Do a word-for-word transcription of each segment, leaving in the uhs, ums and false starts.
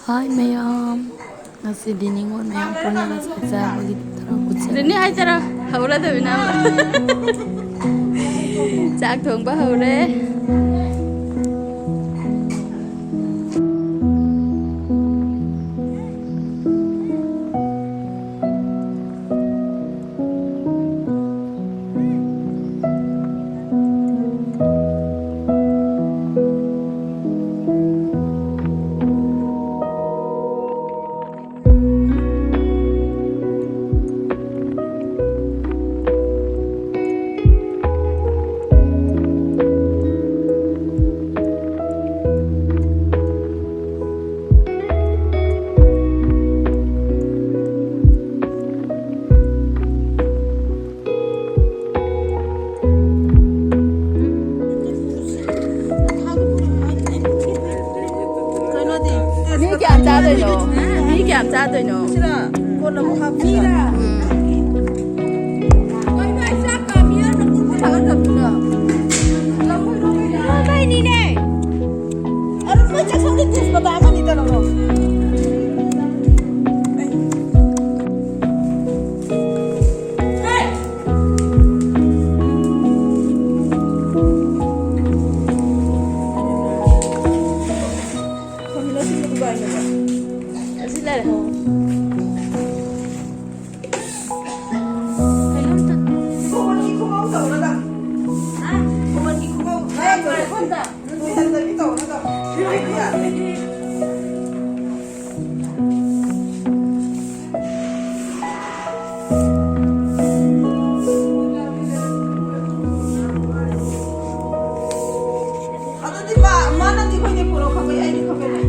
ꯍꯥꯏ ꯃꯌꯥꯝ, ꯉꯁꯤꯗꯤ ꯅꯤꯉꯣꯜ ꯃꯌꯥꯝ ꯄꯨꯟꯅꯒ ꯆꯥꯛ ꯆꯥꯕꯒꯤ ꯇꯔꯥ ꯀꯨꯟ ꯆꯠꯂꯦ꯫ ꯔꯦꯅꯤ ꯍꯥꯏꯖꯔꯣ, ꯍꯧꯔꯗꯕꯅꯤ ꯅꯪ꯫ ꯆꯥꯛ ꯊꯣꯡꯕ ꯍꯧꯔꯦ꯫ ꯃꯤ ꯀꯌꯥꯝ ꯆꯥꯗꯣꯏꯅꯣ? ꯃꯤ ꯀꯌꯥꯝ ꯆꯥꯗꯣꯏꯅꯣ? ꯁꯤꯔ ꯀꯣꯟꯅ ꯑꯃꯨꯛ ꯍꯥꯞꯁꯤꯔ? ꯎꯝ꯫ ꯀꯩꯅꯣ ꯑꯩ ꯆꯥꯛ ꯀꯥꯝꯃꯤ ꯍꯥꯏꯔꯒ ꯀꯨꯔꯀꯨꯔꯦ ꯊꯥꯒꯠꯈ꯭ꯔꯕꯗꯨꯅ? ꯂꯐꯣꯏꯅꯤꯅꯦ꯫ ꯑꯗꯨ ꯃꯣꯏ ꯆꯥꯛꯁꯪꯗ ꯇꯦꯖꯄꯇꯥ ꯑꯃꯅꯤꯗ ꯂꯧꯔꯣ꯫ ꯑꯗꯨꯗꯤ ꯃꯥ, ꯃꯥꯅꯗꯤ ꯑꯩꯈꯣꯏꯗꯤ ꯄꯨꯔꯛꯑꯣ ꯈꯪꯕꯩ, ꯑꯩꯗꯤ ꯈꯪꯕꯩꯅꯦ꯫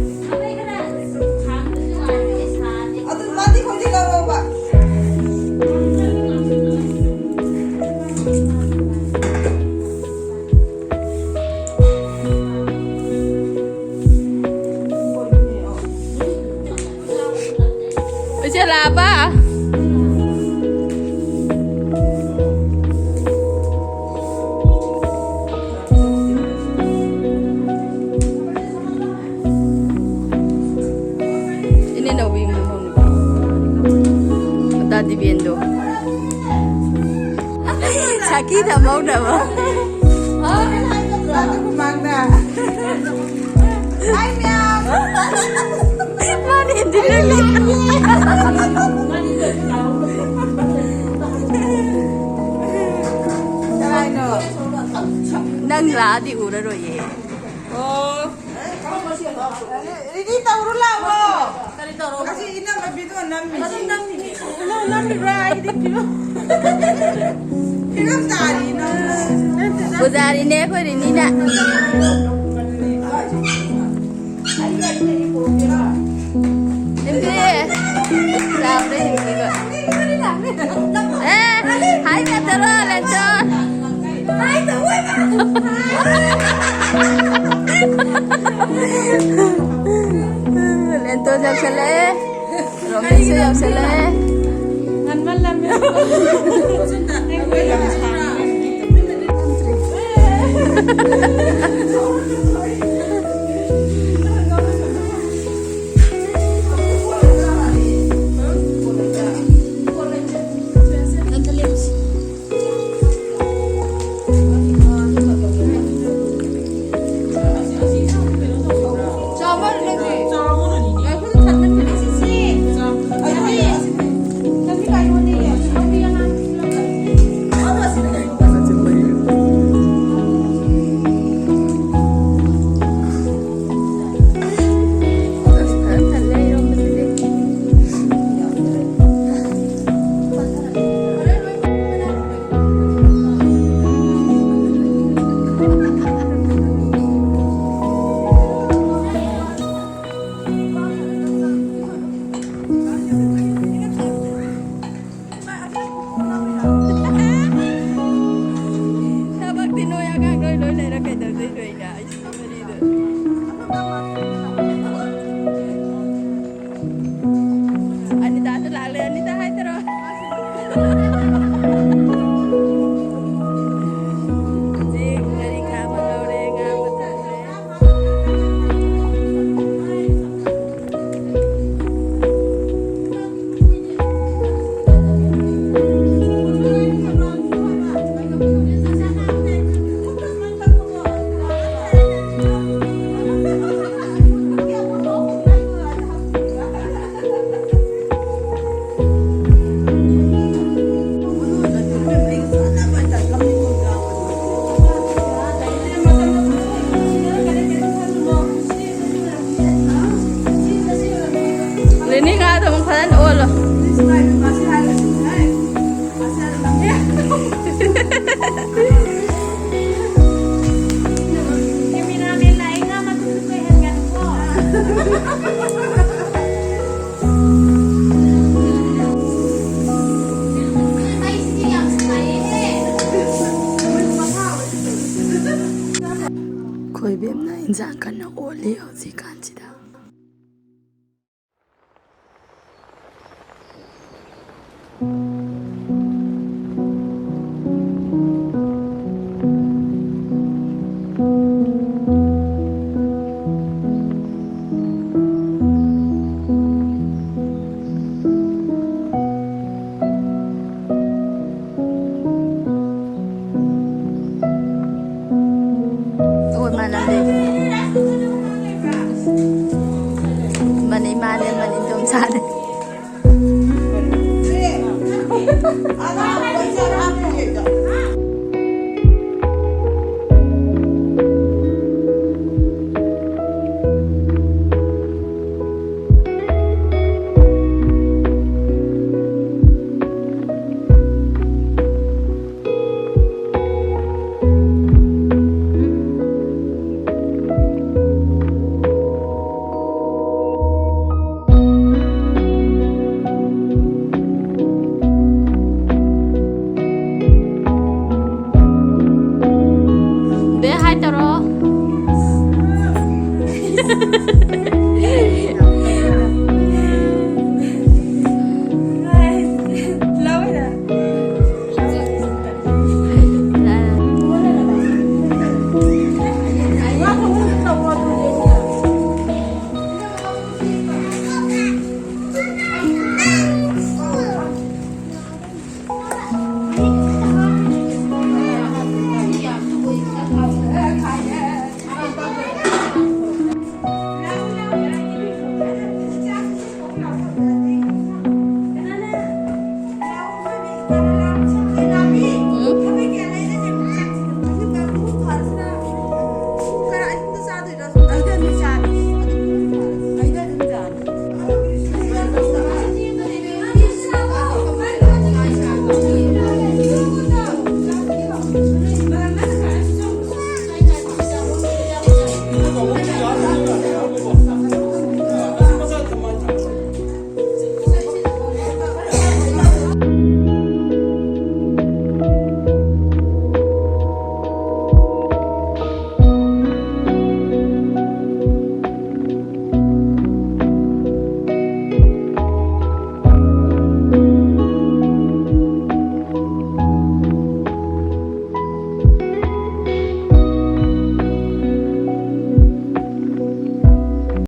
ꯑꯗꯨ ꯃꯥꯗꯤ ꯑꯩꯈꯣꯏꯗꯤ ꯂꯧꯔꯣꯕ꯫ ꯏꯆꯦ ꯂꯥꯛꯑꯕ? ꯗꯤꯕꯦꯟꯗꯣ꯫ ꯁꯥꯈꯤ ꯊꯝꯍꯧꯗ꯭ꯔꯕꯣ? ꯑꯗꯨꯒ ꯃꯥꯡꯗ꯫ ꯍꯥꯏ ꯃꯌꯥꯝ꯫ ꯃꯥꯅ ꯍꯦꯟꯖꯤꯜꯂꯦ꯫ ꯀꯅꯥꯅꯣ? ꯅꯪ ꯂꯥꯛꯑꯗꯤ ꯎꯔꯔꯣꯏꯌꯦ꯫ ꯑꯣ꯫ ꯔꯤꯗꯤ ꯇꯧꯔꯨ ꯂꯥꯛꯑꯣ꯫ ꯀꯔꯤ ꯇꯧꯔꯣ? ꯑꯁꯤ ꯏꯅꯝꯃ ꯚꯤꯗꯤꯑꯣ ꯅꯝꯃꯤ꯫ ꯑꯗꯨꯝ ꯅꯝꯃꯤꯅꯦ꯫ ꯅꯪ ꯅꯝꯃꯤꯕ꯭ꯔꯥ? ꯑꯩꯗꯤ ꯐꯤꯕꯝ ꯐꯤꯕꯝ ꯇꯥꯔꯤ ꯅꯪ꯫ ꯄꯨꯖꯥꯔꯤꯅꯦ ꯑꯩꯈꯣꯏ ꯔꯤꯅꯤꯅ꯫ ꯅꯨꯄꯤ, ꯆꯥꯎꯔꯦ ꯅꯨꯄꯤꯒ꯫ ꯑꯦ, ꯍꯥꯏ ꯀꯠꯇꯔꯣ, ꯂꯦꯟꯆꯣꯟ? ꯂꯦꯟꯇꯣꯟ ꯌꯧꯁꯜꯂꯛꯑꯦ꯫ ꯔꯣꯃꯦꯟꯁꯨ ꯌꯧꯁꯜꯂꯛꯑꯦ꯫ ꯉꯟꯃꯜꯂꯝꯃꯦ꯫ Cameraman ꯂꯥꯛꯑꯦ, ꯉꯥ ꯃꯇꯨꯝꯗꯨ ꯀꯩꯍꯟꯒꯅꯨꯀꯣ꯫ ꯑꯩꯈꯣꯏ ꯕꯦꯝꯅ ꯏꯟꯖꯥꯡ ꯀꯟꯅ ꯑꯣꯜꯂꯤ ꯍꯧꯖꯤꯛꯀꯥꯟꯁꯤꯗ꯫ ꯑꯣ, ꯏꯃꯥꯟꯅꯕꯤ꯫ ꯃꯅꯤ ꯏꯃꯥꯅꯦ, ꯃꯅꯤ ꯏꯗꯣꯝꯆꯥꯅꯦ꯫